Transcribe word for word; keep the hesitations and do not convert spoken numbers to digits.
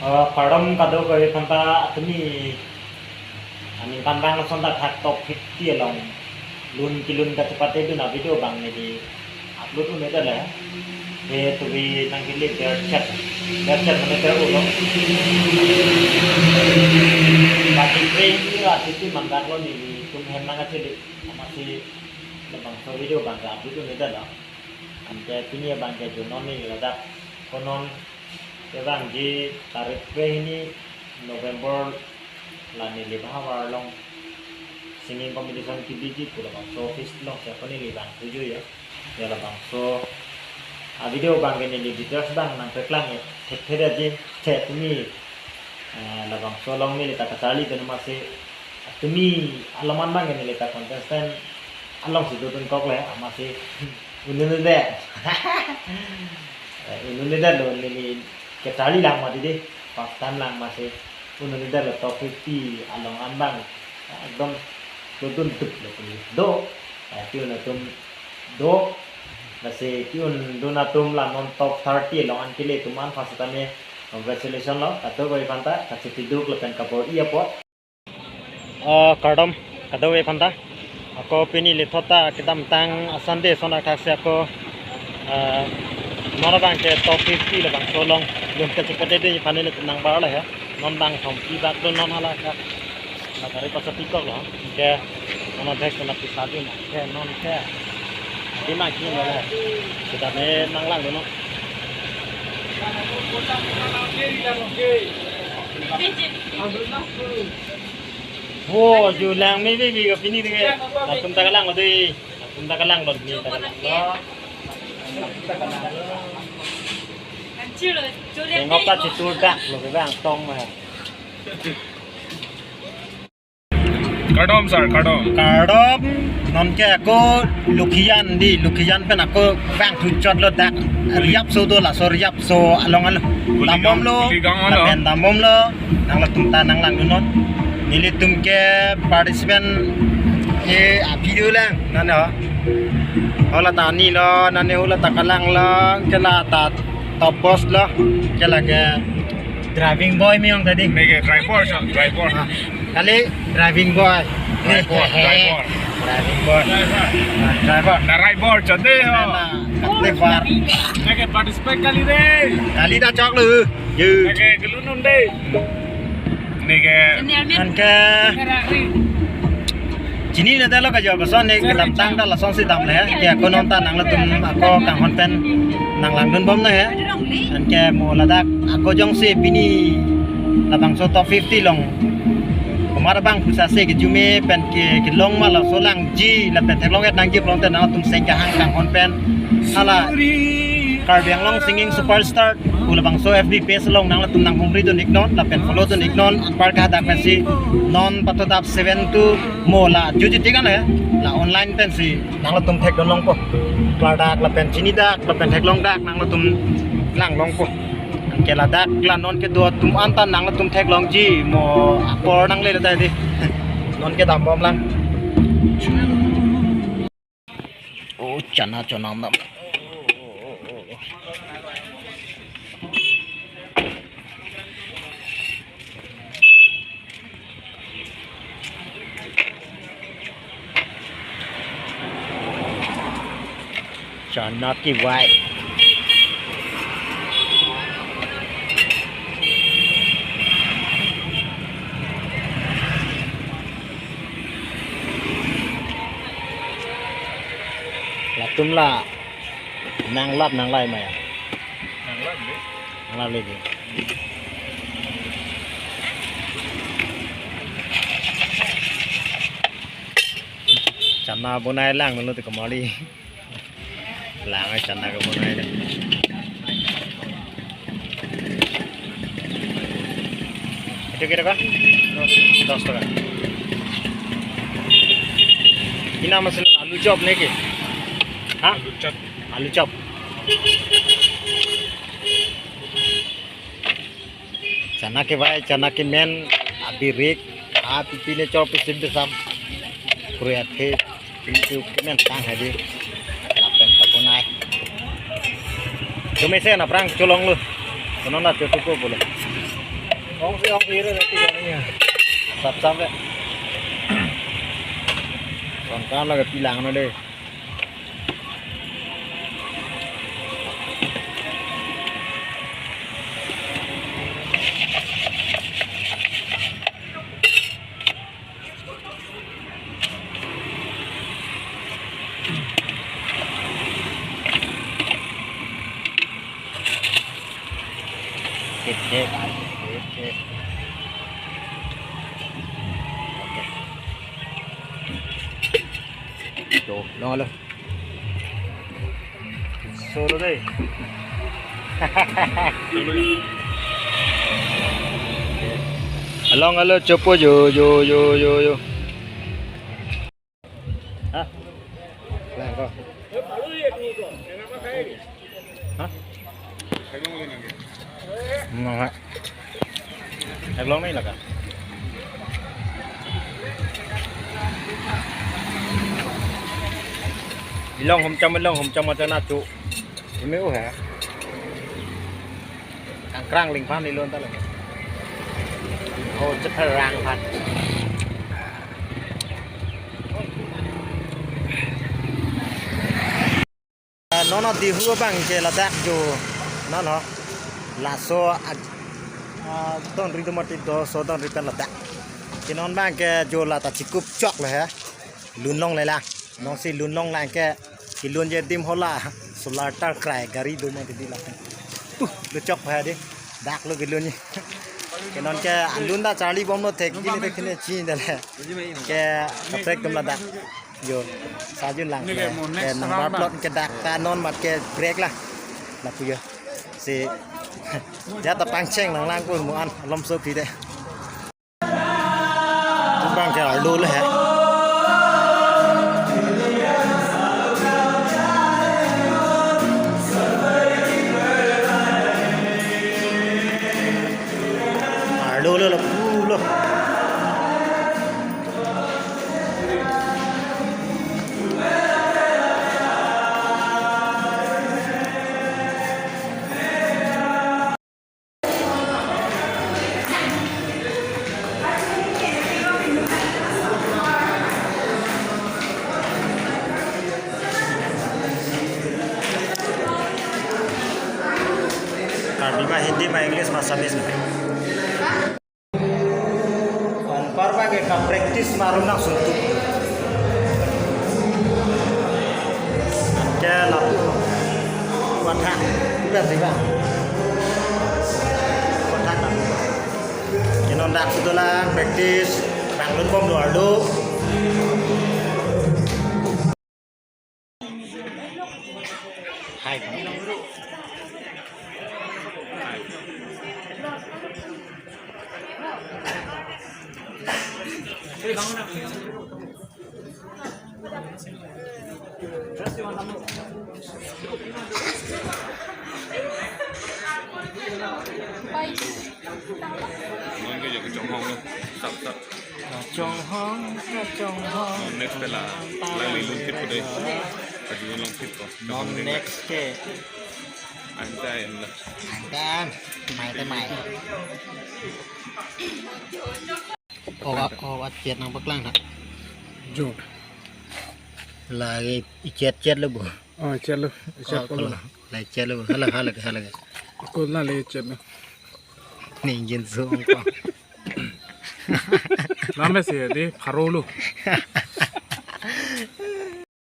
Eh, kardom kadokave aphanta, atumi aningkanvang ason ta thak top fifty along lun kelun kachepate dun a-video abang neli upload un-edetlo. He tuvi nangkele berchat, berchat mane ber-ulo. Bati pre ini ra titi mandak lo, nelitum hem nangkachele. Amatsi labangso video abang ke upload un-edetlo. Anke pini abang ke jo non neli ladak konon ke abang ji tarik kre hini November, la neli bahavar along singing competition kebiji pu labangso office along si ako neli bang tuju ya. Ya labangso a-video abang ke neli details abang nangpeklang ya. Thekthe aji, the tumi, eh, labangso along neli ta kacharli pen amatsi tumi aloman abang ke neli ta contestant along si dodun kok le, amatsi un-edet. Eh, un-edetlo, neli kacharli lang mati dei. First time lang amatsi un-edetlo top fifty along an abang. Ekdom dodun duplo tumi do. Eh, ke-un atum do. Lasi ke-un dun atum la non top thirty along an kele atum an first time congratulations lo kadokave aphanta, kachepiduk lapen kabor-i apot. Oh, kardom kadokave aphanta. Ako pini lethot ta kedamtang a-Sunday ason athak si ako, eh, non abang ke top fifty labangso along lun kachepate dun aphan neli nangbarlo he. Non bang thom pi bak dun non hala ka. La gari paso pikok lo. Ke non bag kena pisa dun. Ke non ke. Di ma ki lo he. Kita ne nanglang dun non. Wo, ju lang me bi bi ko pini ding. Latum ta kalang lo dei. Latum ta kalang lo, pini ta kalang lo. Tengok ta chitur dak lo ke bang tong ma. Kardom sir, kardom. Kardom, non ke ako Lokhijan dei, Lokhijan pen ako bang thuchot lo dak. Riyapso do, laso Riyapso along alo. Kuligang, dambomlo, Kuligang alo. Lapen dambomlo, nanglatum ta nanglang dun non. Nelitum ke participant, eh, a-video lang, nane ho. Hola ta ani lo, nane hola ta kalang lo, ke la ta top boss lo, ke la ke driving boy me-ong ta dei. Neke driver, sir, driver. Ah, kali driving boy. Driver, driver. Driving boy. Driver. Ah, driver. Na driver, chode ho. Na, na, kate bar. Neke participate kali dei. Kali ta chok lo. Yo. Neke kelun un dei. Neke. Anke chinine detlo kajo, bason ne kedamtang ta lasonsi damlo he. Ke ako non ta nanglatum ako kanghon pen nanglang dunbomlo he. Anke mo ladak ako jongsi pini labangso top fifty along komat abang pusa se kejume pen ke kelong ma laso langji lapen theklong-et nangji pulote nangtum seng kahang kanghon pen hala Karbi Anglong Singing Superstar pu labangso F B page along nanglatum nanghumri dun iknon lapen follow dun iknon, anpar ke hadak pensi non patodap seven two mo la juji tikan he, la online pensi nanglatum thekdun longpo. Klardak lapen chinidak lapen theklongdak nanglatum lang longpo. Anke ladak la non kedo atum anta nanglatum theklongji mo apor nanglelo ta dei. Non ke dambom lang. Oh, chana chonam dam. Chana kevai. Latum la nanglap nanglai ma ya? Nanglap dei. Nanglap lagi. Chana bonai lang dulu tu kemali. Lang ai chana ke bonai dei. Itu kira ka? Dos taka. Ina masin alu chop ne ke? Ha? Alu chop. Alu chop. Chana kevai, chana kemen, abirik, apipi ne chor pisim pisam. Krui athe, pintu kemen tang hadi. Lapen ta bonai. Cuma se na prang cholong lo. Kono na chotuko bolo. Ong si ong si re, roti ong ya. Sap sap le. Songkam lagi pilang na deh. Sip, sip, sip, sip. Oke. Tuh, long lo. Solo deh. Along alo chopo yo, yo, yo, yo, yo. Hah? Lang ko. Hah? Nang ha. Eglong nai laka. Ilong humcham, ilong humcham macam na chu. Ini uh ha. Kangkrang ling phan ilon ta lagi. Oh, cepet rang phan. Ah, non non Dihun abang ke ladak jo. Non ho. Laso ag-, ah, don ri do mati do so don ri pen ladak. Ke non abang ke jo la ta chikup chok le he. Lun long le la. Non si lun long lang ke. Kelun je dim hala. Solar tar krai gari do mati di la. Uh, lo chok pha di. Dak lo kelun ni. Ke non ke alun ta charli bom lo thek di thek ni chi da le. Ke kaprek dum ladak. Yo, sajun lang. Ke nang bar plot ke dak ta non mat ke break la. Lapu yo. Si. Ja ta pangcheng lang lang kun mo an lom so pi de. Bang ke arlo le he. Arlo le lapu lo. Karbi ma Hindi ma English ma Assamese ma. Anparba ke kapractice ma arum nangsuntuk. Ke lapu. Wathak. Udah sih, Bang. Wathak, Bang. Ke non dak sudah lang practice. Bang lun bom luar lu. Hai. Non ke jo kachonghong lo, sap sap. Kachonghong, kachonghong. Non next pela, lang ni lun kit ko dei. Aju lun kit ko. Non next ke. Angtan lo. Angtan, mai te mai. Oh, oh, achet nangpaklang na. Jo. Lagi ichet chet lo bo. Oh, chet lo. Chet ko lo. Lagi chet lo bo. Hala, hala, hala. Ko la le chet lo. Ni jin so ko. Lame se de pharo lo.